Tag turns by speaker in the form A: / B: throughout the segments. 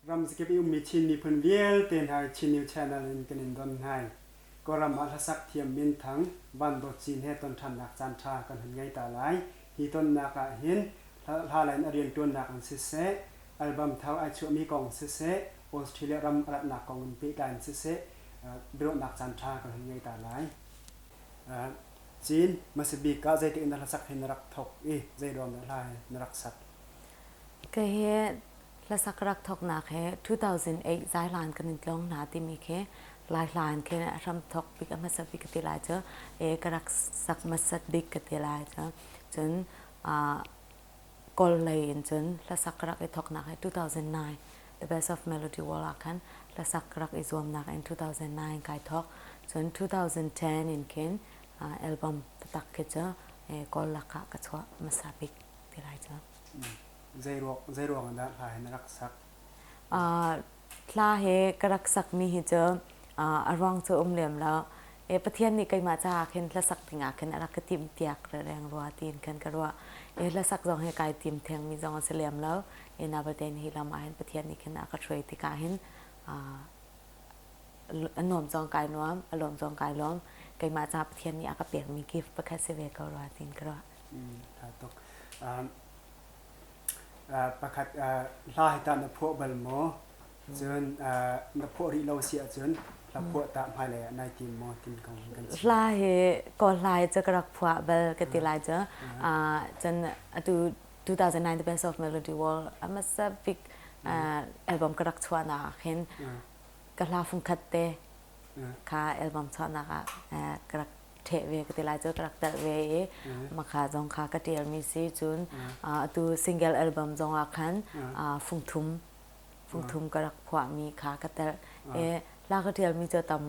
A: Ramzakip i ummi Chin miphun vialte hna Chin News Channel in kan in don hna. Kawlram ah hlasak thiam minthang Van Dawt Cin he ton ṭhannak caanṭha kan hun ngei ta lai. Hi tonnak ah hin hla lei in a rianṭuannak in siseh, album thar ai chuahmi kong siseh, Australia ram a ratnak kong in pehtlai in siseh, biaruahnak caanṭha kan hun ngei ta lai. Cin, hmasa bik ah zeitik in dah hlasak hi na rak thawk i zeiruang dah hla hi na rak sak?
B: Kei hi hlasak rak thawknak he 2008 Zailan kan in tlawng hna timi khi Lai hla in khin a hram thawk bik a hmasa bik ka ti lai cu e ka rak sak hmasat bik ka ti lai cu. Cun Kawl lei in cun hlasak ka rak i thawknak he 2009 The Best of Melody World ah khan hlasak ka rak i zuamnak in 2009 kai thawk. Cun 2010 in khin album taktak khi cu Kawl lakah ka chuah hmasa bik ti lai cu.
A: Zei ruang dah hla hi na rak sak?
B: Hla he ka rak sakmi hi cu a ruang cu um lem lo. E Pathian nih keimah caah khin hlasak dingah khin a rak ka timh piak reng rua tiin khan ka ruah. E hlasak zong hi kai tim thengmi zong a si lem lo. E nabatein hi lam ah hin Pathian nih khin a ka hruai tikah hin a nuam zong kai nuam, a lawm zong kai lawm. Keimah caah Pathian nih a ka pekmi gift pakhat si ve ko rua tiin ka ruah.
A: Tha tuk. Pakhat hla hi tah na phuah bal maw? Cun na phuah rih lo si ahcun hla phuah tah hmailei ah nai tim maw tin kong kan chim.
B: Hla hi kawl hla hi cu ka rak phuah bal ka ti lai cu. Cun atu 2009 The Best of Melody World a hmasa bik album ka rak chuahnak ah khin ka hla fungkhat te kha album chuahnak ah ka rak ṭheh ve ka ti lai cu ka rak telh ve i makha zong kha ka ṭialmi si cun atu single album zong ah khan fungthum fungthum ka rak phuahmi kha ka telh i hla ka ṭialmi cu tam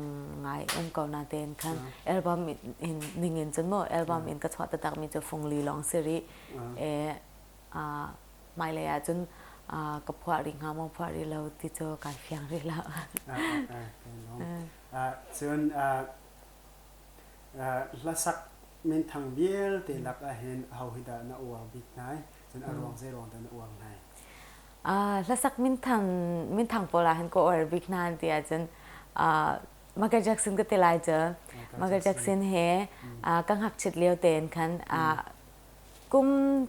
B: ngai um ko na tein khan album in ning in cun maw album in ka chuah taktakmi cu fungli lawng si rih i hmailei ah cun ka phuah rih hnga maw phuah rih lo ti cu kai fiang rih lo.
A: Cun Hlasak minthang vialte lak ahhin aho hi dah na uar bik hna i cun a ruang zei ruang dah na uar hna?
B: Hlasak minthang minthang pawl ah hin ka uar bik hna an ti ahcun Michael Jackson ka ti lai cu. Michael Jackson he ka ngakchit lio tein khan kum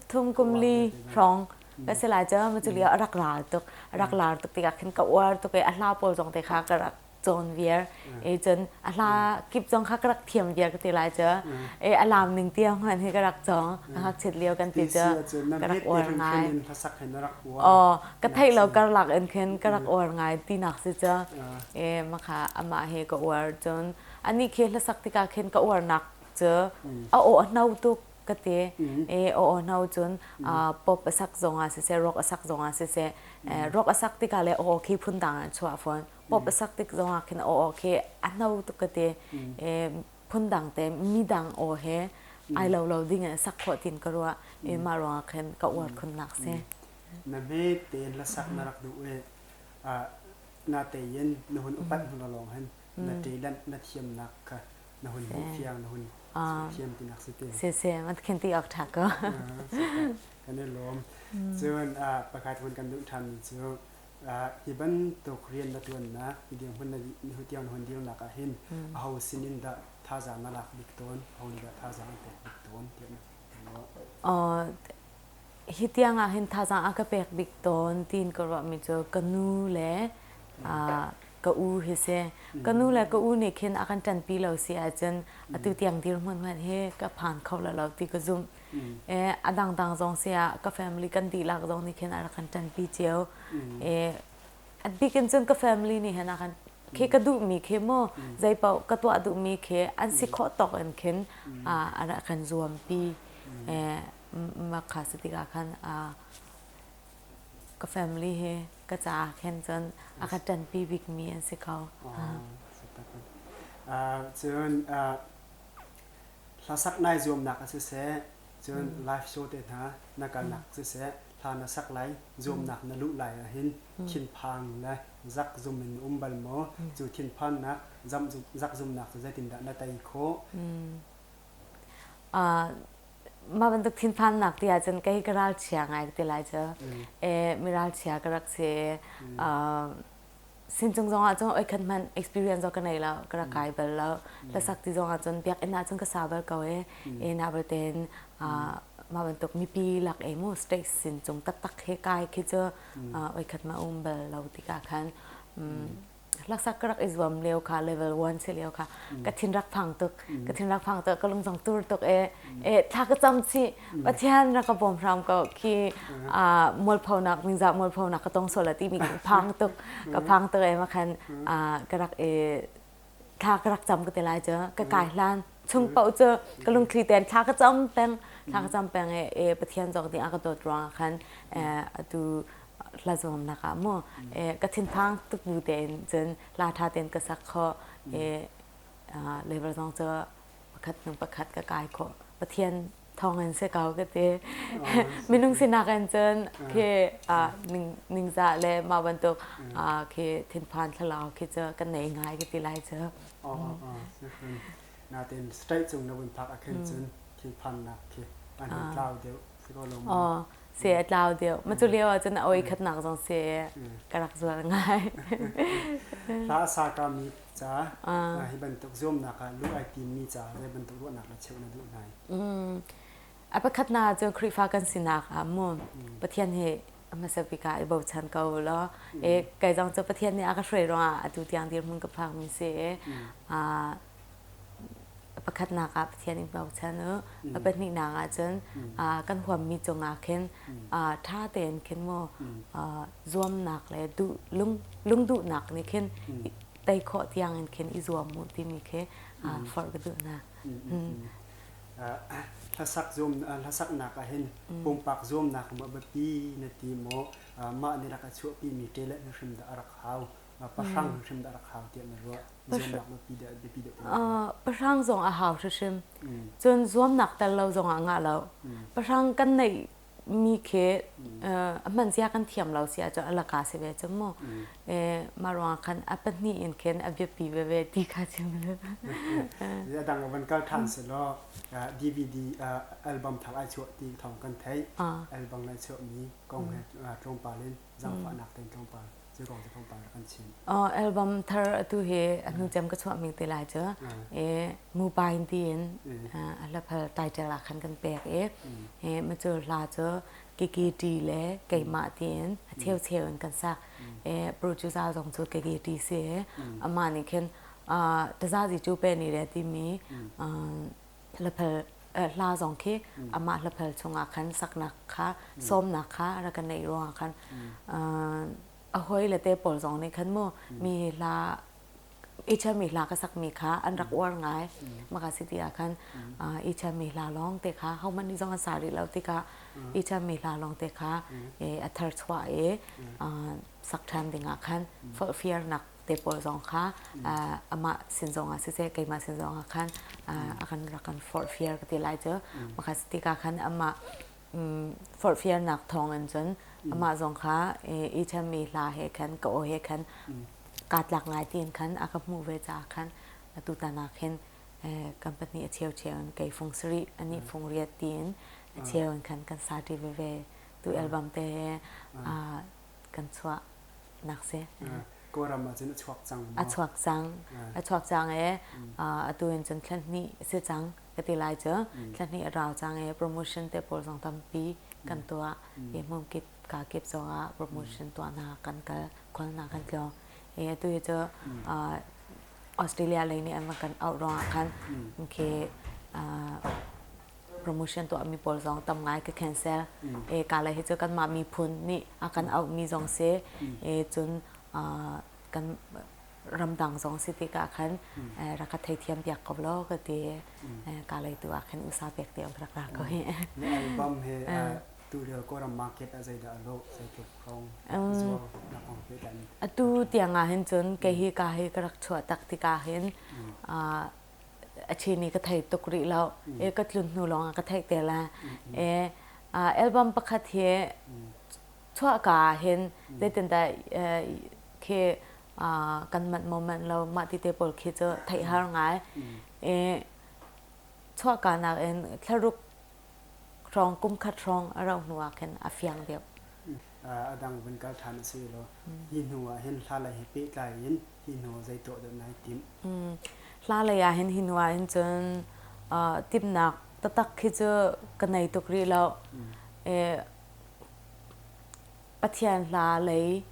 B: thum kum li hrawng ka si lai cu. Cu lio a rak ral tuk. A rak lar tuk tikah khin ka uar tuk i a hla pawl zong te kha ka rak cawn viar e cun a hla kip zong kha ka rak thiam viar ka ti lai cu e a lam ning tiang hman hi ka rak cawng ka ngakchit lio kan ti cu ka rak uar ngai oh ka theih lo karlak in khin ka rak uar ngai tinak si cu e makha amah he ka uar cun ani khi hlasak tikah khin ka uarnak cu a aw a hno tuk ka ti e aw hno cun pop a sak zong ah siseh rock a sak zong ah siseh rock a sak tikah le aw khi phun dang an chuah fawn pop a sak tik zong ah khin aw khi a hno tuk ka ti phun dang te mi dang aw he ai lo lo ding in sak khawh tin ka ruah e mah ruangah khin ka uar khun nak si
A: na hme tein hlasak na rak duh i na tein na hun upat hnu lawng hin na talent na thiamnak kha na hun hmuh fiang na hun thiam tinak si te
B: si si man khin ti awk tha ko
A: kan i lawm cun pakhat hun kan duh than mi cu hi bantuk rian na tuannak hi dirhmun na tiang na hun dirnak ah hin aho sinin dah thazaang na lak bik tawn aho nih dah thazaang an pek bik tawn tiah
B: na hi tiang ah hin thazaang a ka pek bik tawn tiin ka ruahmi cu ka nu le ka u hi si ka nu le ka u nih khin a kan ṭanpi lo si ahcun atu tiang dirhmun hmanh hi ka phan kho lo lo ti ka zumh E a dangdang zong si ah ka family kan dihlak zong nih khin a rak kan ṭanpi cio. E a bik in cun ka family nih hin a kan khi ka duhmi khi mu zeipaoh ka tuah duhmi khi an si khawh tawk in khin a rak kan zuampi. E mah kha si tikah khan ka family hi ka caah khin cun a ka ṭanpi bikmi an si ko.
A: Cun Hlasak nai zuamnak ah siseh, cun live show te hna na kalnak siseh, hla na sak lai, zuamnak na luh lai ahhin thinphang le zakzum in na um bal maw? Cu thinphannak, zakzumnak cu zeitindah na tei khawh?
B: Mah bantuk thinphannak ti ahcun kei ka ralchia ngai ka ti lai cu. E, mi ralchia ka rak si. Sincung zong ah cun oi khat hmanh experience zong ka nei lo, ka rak kai bal lo. Hlasak ti zong ah cun biakinn ah cun ka sa bal ko e. E na balte mah bantuk mipi lak e mu stage sincung taktak he kai khi cu oi khat ma um bal lo tikah khan hlaksak ka rak i zuam lio kha level 1 si lio kha ka thin rak phang tuk ka thin rak phang tuk ka lung zong tur tuk e e thla ka cam chi pathian rak ka bawm hram ko khi mualphonak ningzah mualphonak ka tong sual ti mi ka phang tuk ka phang tuk e ma khan ka rak e thla ka rak cam ka te lai cu ka kai hlan chung paoh cu ka lungthli ten thla ka cam peng thla ka cam peng e e pathian zong nih a ka dawt ruang khan atu hla zuamnak ah mu ka thinphang tuk bu tein cun hla ṭha tein ka sak khawh i level zong cu pakhat hnu pakhat ka kai khawh. Pathian thawngin si ko ka ti. Minung sinak in cun khi ningzah le mah bantuk khi thinphan thlalau khi cu ka nei ngai ka ti lai cu.
A: Natin straight cung na vun phak ah khin cun thinphannak khi an hun tlau deuh si ko lo maw?
B: Si a tlau deuh. Ma cu lio ah cun a oi khatnak zong si ka rak zual ngai.
A: Hla a sa ka mi ca hi bantuk zuamnak ah lu ai tim mi ca zei bantuk ruahnak le cheuh na duh hna?
B: A pakhatnak cu Khrihfa kan sinak ah mu Pathian hi hmasa bik ah i bochan ko law e kai zong cu Pathian nih a ka hruai ruangah atu tiang dirhmun ka phak mi si i pakhatnak ah Pathian in bochan u. A pahnihnak ah cun kan huammi cungah khin ṭha tein khin mu zuamnak le duh lung lungduhnak nih khin tei khawh tiang in khin i zuam mu timi khi forh ka duh hna.
A: Hlasak zuam hlasaknak ah hin pumpak zuamnak maw biapi na ti maw mah nih rak a chuahpi mi talent hrim dah a rak hau pahrang hrim dah rak hau tiah na ruah zuamnak biapi deuh biapi deuh
B: Pahrang zong a hau hrimhrim. Cun zuamnak tel lo zong ah ngah lo. Pahrang kan neih mi khi a hman zia kan thiam lo si ahcun a laka si ve cu mu. Mah ruangah khan a pahnih in khin a biapi veve ti kha chim.
A: A dang van kal ṭhan selaw DVD album thar ai chuah ti thawng kan theih. Album lai chuah mi kong he tlawmpal in zaangfahnak tein tlawmpal
B: Album thar atu hi a hnu cem ka chuahmi te lai cu i mupa in tiin a hlaphal title ah khan kan pek i i macu hla cu Kiki T le keimah tiin a cheucheu in kan sak i producer zong cu Kiki T si i amah nih khin tazazi cu pe ni le timi hlaphal hla zong khi amah hlaphal chungah khan saknak kha sawmnak kha rak kan neih ruangah khan a hoi le te pawl zong nih khan mu mi hla ichami hla ka sakmi kha an rak uar ngai maka city ah khan ichami hla lawng te kha hohmanh nih zong an sa rih lo tikah ichami hla lawng te kha a thar chuah i sak ṭhan dingah khan forhfialnak te pawl zong kha amah sin zong ah siseh keimah sin zong ah khan a kan rak kan forhfial ka ti lai cu maka tikah khan amah forhfialnak thawng in cun amah zong kha i mi hla he khan ka aw he khan kaa tlak ngai tiin khan a ka hmuh ve caah khan atutan ah khin kan pahnih a cheu cheu in kei fung sarih anih fung riat tiin a cheu in khan kan sa ṭi veve tu album te he kan chuah nak si.
A: Kawlram ah cun a chuak cang
B: maw? A chuak cang. A chuak cang e atu in cun thla hnih si cang ka ti lai cu. Thla hnih a rau cang e promotion te pawl zong tampi kan tuah. I hmun kip ka kip zong ah promotion tuah na kan kal khual na kan tlawng. E atu hi cu Australia lei nih an van kan auh ruangah khan khi promotion tuahmi pawl zong tam ngai ka cancel. E ka le hi cu kanmah miphun nih a kan auhmi zong si. E cun kan ramdang zong si tikah khan rak ka theithiam piak ko law ka ti. Ka lei tu ah khan usa pek te rak ra ko hi.
A: Na album he tu lio Kawlram market ah zeidah a lawh zeitluk hrawng zuar na kong pehtlai
B: Atu tiang ah hin cun kei hi ka hi ka rak chuah tak tikah hin a ṭhini ka thei tuk rih lo. E ka tlun hnu lawng ah ka theih te la. E album pakhat hi chuahka ah hin zeitindah khi kan manh maw manh lo mah ti te pawl khi cu theih har ngai. E chuahka nak in thlaruk hrawng kum khat hrawng a rauh hnu ah khin a fiang deuh.
A: A dang vun kal ṭhan a si law hi hnu ah hin hla lei he pehtlai in hi hnu zei tuah deuh nai timh?
B: Hla lei ah hin hi hnu ah hin cun timhnak taktak khi cu ka nei tuk rih lo. Pathian hla lei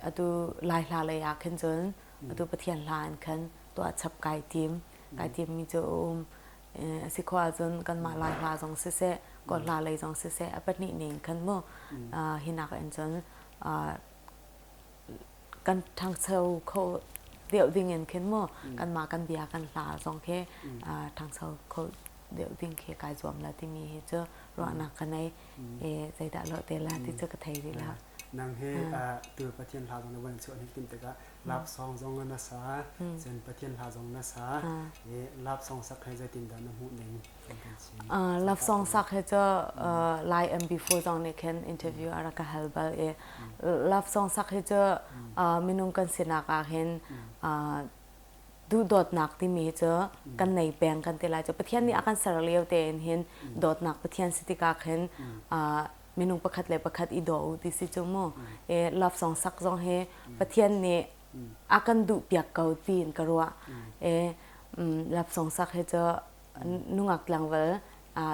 B: atu Lai hla lei ah khin cun atu Pathian hla in khan tuah chap kai tim. Kai timmi cu a um. A si khawh ahcun kanmah Lai hla zong siseh, Kawl hla lei zong siseh a pahnih ning khan mu hinak in cun kan ṭhangcho kho deuh ding in khin mu kanmah kan bia kan hla zong khi ṭhangcho kho deuh ding khi kai zuam la timi hi cu ruahnak ka nei i zeidah lawh te la ti cu ka thei rih lo.
A: Nang he tu Pathian hla zong na van chuah hnik tim tikah love song zong na sa, cun Pathian hla zong na sa. I love song sak he zeitin dah na hmuh ning kan kan chim.
B: Love song sak he cu Lai MB4 zong nih khin interview a rak ka hal bal i love song sak hi cu minung kan sinak ah hin duhdawtnak timi hi cu kan nei peng kan ti lai cu Pathian nih a kan ser lio tein hin dawtnak Pathian si tikah khin minung pakhat le pakhat i daw u ti si cu mu e love song sak zong hi Pathian nih a kan duh piak ko tiin ka ruah e love song sak hi cu nungak tlangval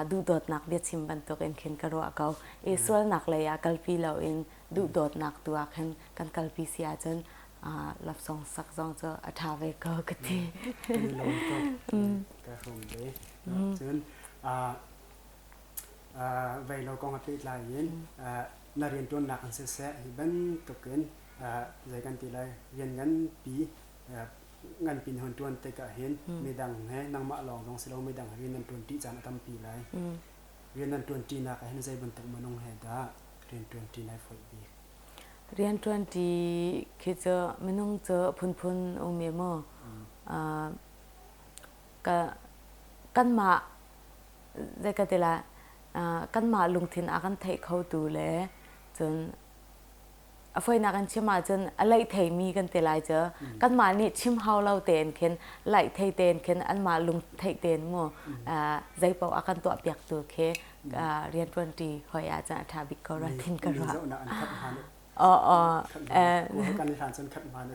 B: duhdawtnak biachim bantuk in khin ka ruah ko i sualnak lei ah kalpi loin duhdawtnak tu ah khin kan kalpi si ahcun love song sak zong cu a ṭha ve ko ka ti.
A: Ka hrum ve. Cun vei lo kong a pehtlai in na rianṭuannak in siseh hi bantukin zei kan ti lai rian nganpi nganpi na hun ṭuan tikah hin midang he nangmah lawng zong si lo midang he rian nan ṭuanṭi caan a tampi lai. Rian nan ṭuanṭinak ah hin zei bantuk minung he dah rian ṭuanṭi nai foih bik?
B: Rian ṭuanṭi khi cu minung cu phunphun um i mu ka kanmah zei ka ti lai kanmah lungthin a kan theih khotu le cun a fawinak in chim ahcun a laih theimi kan ti lai cu kanmah nih chim hau lo tein khin laih thei tein khin anmah lung theih tein mu zei paoh a kan tuah piaktu khi rianṭuanṭi hoi ahcun a ṭha bik ko rua thin ka ruah.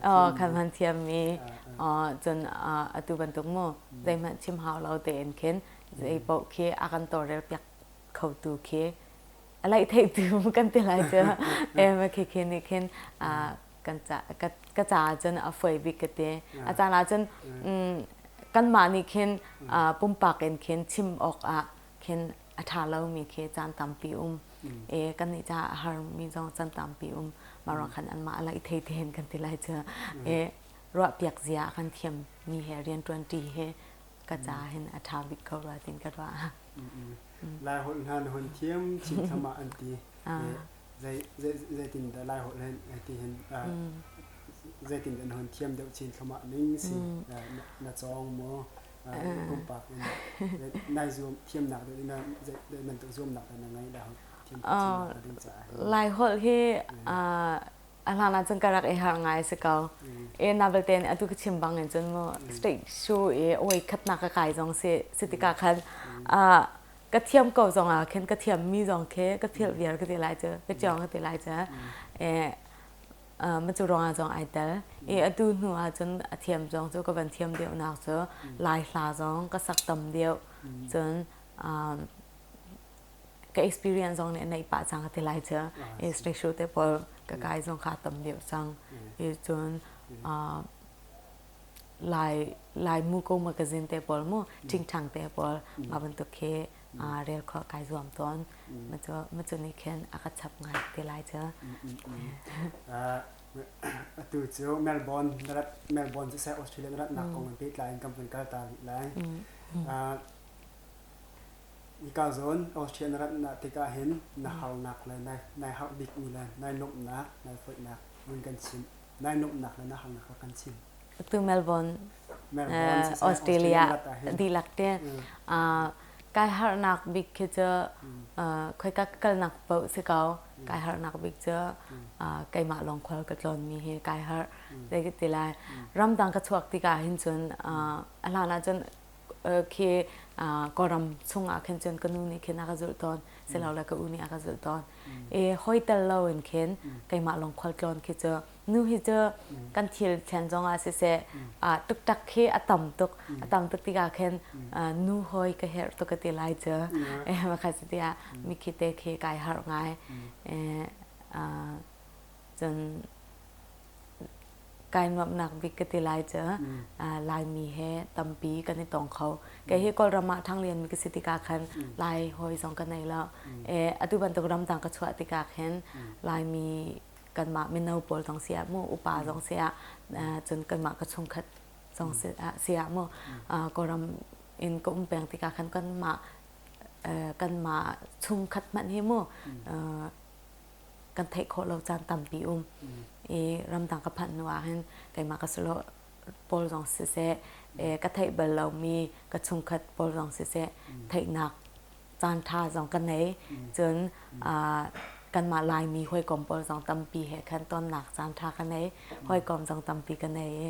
B: Aw khat hman thiammi cun atu bantuk mu zeihmanh chim hau lo tein khin zei paoh khi a kan tawlrel piak khotu khi a laih theihtu kan ti lai cu em khi khi nih khin kan ca ka caah cun a foi bik ka ti a caan ah cun kanmah nih khin pumpak in khin chim awk ah khin a ṭha lomi khi caan tampi um e kan nih caah a harmi zong caan tampi um mah ruang khan anmah a laih thei tein kan ti lai cu e ruah piak zia kan thiam mi he rianṭuan ṭi he ka caah hin a ṭha bik ko rua tin ka ruah.
A: Lai holh hna na hun thiam chin thama an ti. Zei zeitin dah Lai holh hin ti hin zeitin dah na hun thiam deuh chin thlama ning si na cawng maw pumpak in nai zuam thiamnak deuh na zei bantuk zuamnak dah na ngei Lai holh thiam ding caah.
B: Lai holh hi a hlan ah cun ka rak i harh ngai si ko. E na belte atu ka chim bang in cun mu state show i oi khatnak ka kai zong si si tikah khan ka thiam ko zong ah khin ka thiam mi zong khi ka philh viar ka ti lai cu ka ciong ka ti lai cu e ma cu ruangah zong ai tel i atu hnu ah cun a thiam zong cu ka van thiam deuh nak cu lai hla zong ka sak tam deuh cun ka experience zong nih a neih pah cang ka ti lai cu i stage show te pawl ka kai zong kha tam deuh cang i cun lai lai muko magazine te pawl mu ṭingṭang te pawl mah bantuk khi rel khawh kai zuam tawn ma cu nih khin a ka chap ngai ti lai cu
A: atu cu Melbourne Melbourne cu seh Australia na ratnak kong in pehtlai in kan vun kal ta rih lai Hika zawn Austria na ratnak tikah hin na harnak le nai harh bikmi le nai nuamhnak, nai foihnak vun kan chim. Nai nuamhnak le na harnak kha kan chim.
B: Tu Melbourne, Australia dihlak te kai harnak bik khi cu khoika ka kalnak paoh si ko. Kai harnak bik cu keimah lawng khual ka tlawnmi hi kai harh. Zei ka ti lai. Ramdang ka chuak tikah hin cun a hlan ah cun khi. Kawlram chungah khin cun ka nu nih khin a ka zulh tawn silole ka u nih a ka zulh tawn. I hoi tel lo in khin keimah lawng khualtlawn khi cu nu hi cu kan thil thlen zongah siseh tuktak khi a tam tuk a tam tuk tikah khin nu hoi ka herh tuk ka ti lai cu makhat si tiah mikhi te khi kai harh ngai cun kai nuamhnak bik ka ti lai cu Laimi he tampi kan i tong kho kei hi Kawlram ah ṭhanglian mi ka si tikah khan Lai hawi zong ka nei lo atu bantuk ramdang ka chuah tikah khin Laimi kanmah mino pawl zong si ah mu upa zong si ah cun kanmah ka chungkhat zong si ah mu Kawlram in ka um peng tikah khan kanmah kanmah chungkhat hmanh hi mu kan theih khawh lo caan tampi um i ramdang ka phanh hnu ah hin keimah ka silo pawl zong siseh ka theih bal lomi ka chungkhat pawl zong siseh theihnak caan ṭha zong ka nei cun kanmah Laimi hawikom pawl zong tampi he khan tonnak caan ṭha ka nei hawikom zong tampi ka nei i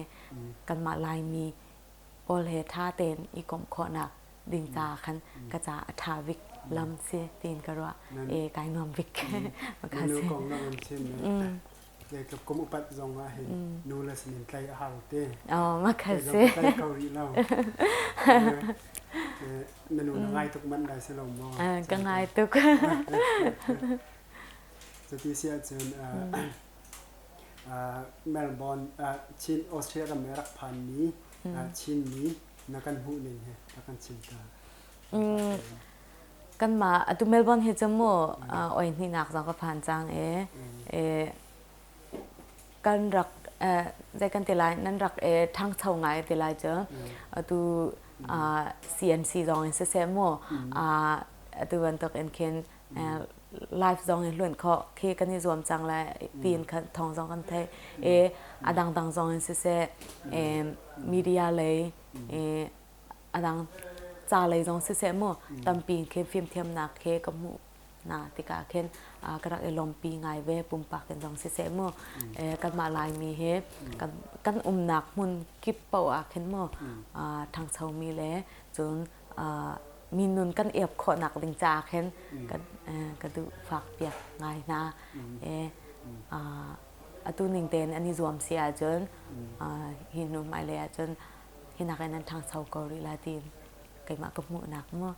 B: kanmah Laimi pawl he ṭha tein i komh khawhnak ding caah khan ka caah a ṭha bik lam si tiin ka ruah e kai nuam bik.
A: Nu kong na van chim zeitluk kum upat zong ah hin nu le sinin tlai a hau te.
B: Oh ma kha si.
A: Tlai ko rih lo. Na nu na ngai tuk manh lai si lo maw?
B: Ka ngai tuk.
A: Cuti si ahcun Melbourne Chin Australia ram i rak phanmi Chinmi na kan hmuh ning he rak kan chim ta.
B: Kanmah atu Melbourne hi cu mu oi hnihnak zong ka phan cang i kan rak zei kan ti lai nan rak ṭhangcho ngai ti lai cu atu CNC zong in siseh mu atu bantuk in khin live zong in hluan khawh khi kan i zuam cang lai tiin khan thawng zong kan theih i a dangdang zong in siseh media lei a dang ca lei zong siseh mu tampi khin fimthiamnak khi ka hmuh na tikah khin ka rak i lawmpi ngai ve pumpak in zong siseh mu kanmah Laimi hi kan umnak hmun kip paoh ah khin mu ṭhangchomi le cun mi nun kan iap khawhnak ding caah khin ka duh fak piak ngai hna. Atu ning tein an i zuam si ahcun hi hnu hmailei ahcun hi nakin an ṭhangcho ko rih lai tiin keimah ka hmuhnak mu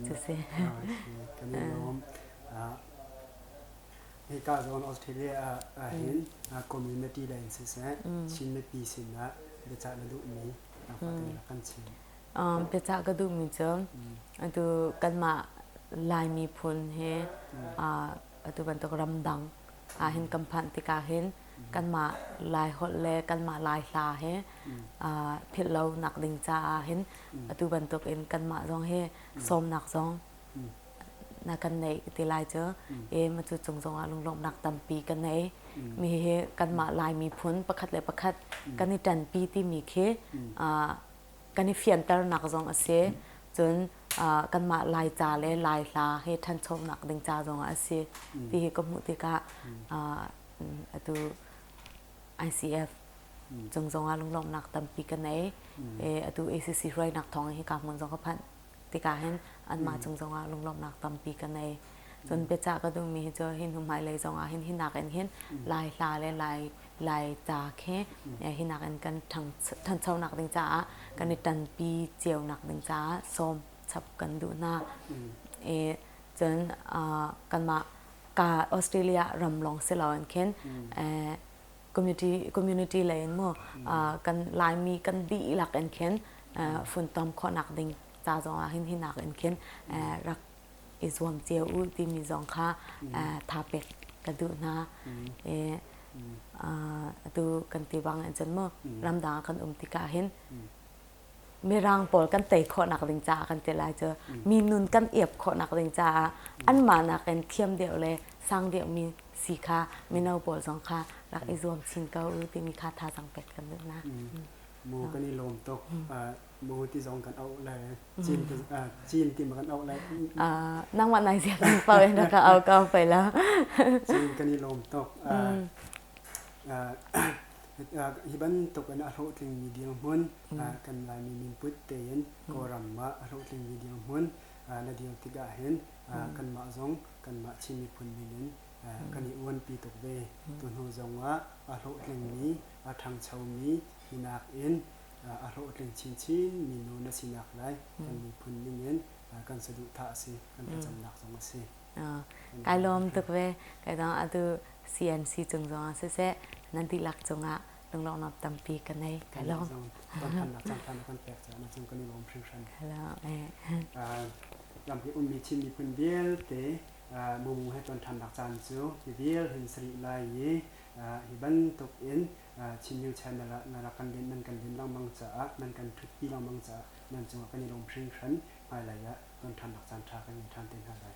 B: cu si.
A: Kan i lawm. Hika zawn Australia ah hin community lei in siseh Chin mipi sinah biacah na duhmi nangmah tein rak kan chim.
B: Biacah ka duhmi cu atu kanmah Lai miphun hi atu bantuk ramdang ah hin kan phanh tikah hin kanmah Lai holh le kanmah Lai hla he philh lo nak ding caah hin atu bantuk in kanmah zong hi sawmnak zong na kan neih ti lai cu e ma cu cung zong ah lunglawmhnak tampi kan nei mi hi kanmah Lai miphun pakhat le pakhat kan i ṭanpi timi khi kan i fianternak zong a si. Cun kanmah Laica le Lai hla he ṭhanchonak ding ca zong ah a si ti hi ka hmuh tikah atu ICF cung zong ah lunglawmhnak tampi ka nei. Atu ACC hruainak thawng hi ka hmun zong ka phanh tikah hin anmah cung zong ah lunglawmhnak tampi ka nei. Cun biacah ka duhmi hi cu hi hnu hmailei zong ah hin hi nakin hin Lai hla le Lai Lai ca khi hi nakin kan ṭhanchonak ding caah kan i ṭanpi cionak ding caah sawm chap kan duh hna. I cun kanmah ka Australia ram lawng si loin khin community community lei in mu kan Laimi kan dihlak in khin funtom khawhnak ding ca zong ah hin hi nakin khin rak i zuam cio u timi zong kha tha pek ka duh hna. Atu kan ti bang in cun mu ramdang ah kan um tikah hin mirang pawl kan tei khawhnak ding caah kan ti lai cu mi nun kan iap khawhnak ding caah anmah nakin thiam deuh le sang deuh mi si kha mino pawl zong kha rak i zuam chin ko u timi kha thazaang pek kan duh hna.
A: Mu kan i lawm tuk. Mu ti zong kan auh le cin cin ti ma kan auh le.
B: Nangmah nai ziak ning pau in ka au ko pai la.
A: Cin kan i lawm tuk. Hi bantuk in a hlawhtlingmi dirhmun kan Laimi minput tein Kawlram ah a hlawhtlingmi dirhmun na dir tikah hin kanmah zong kanmah Chin miphun min in kan i uanpi tuk ve. Tuhnu zong ah a hlawhtlingmi, a ṭhangchomi hinak in a hlawhtling chinchin mi nu na sinak lai kan miphun ning in kan saduhthah a si, kan thlacamnak zong a si.
B: Kai lawm tuk ve. Kai dang atu CNC cung zong ah siseh nan dihlak cungah lunglawmhnak tampi ka nei. Kai lawm.
A: Tonphannak caan kan pek caah na cung kan i lawm hringhran. Lampi ummi Chin miphun vialte mumu he ton ṭhannak caan cu hi vial hin sarih lai i hi bantuk in Chin News Channel ah na rak kan len nan kan len lengmang caah nan kan ṭhutpi lengmang caah nan cungah kan i lawm hringhran. Hmailei ah ton ṭhannak caan ṭha kan ngei ṭhan te hna lai.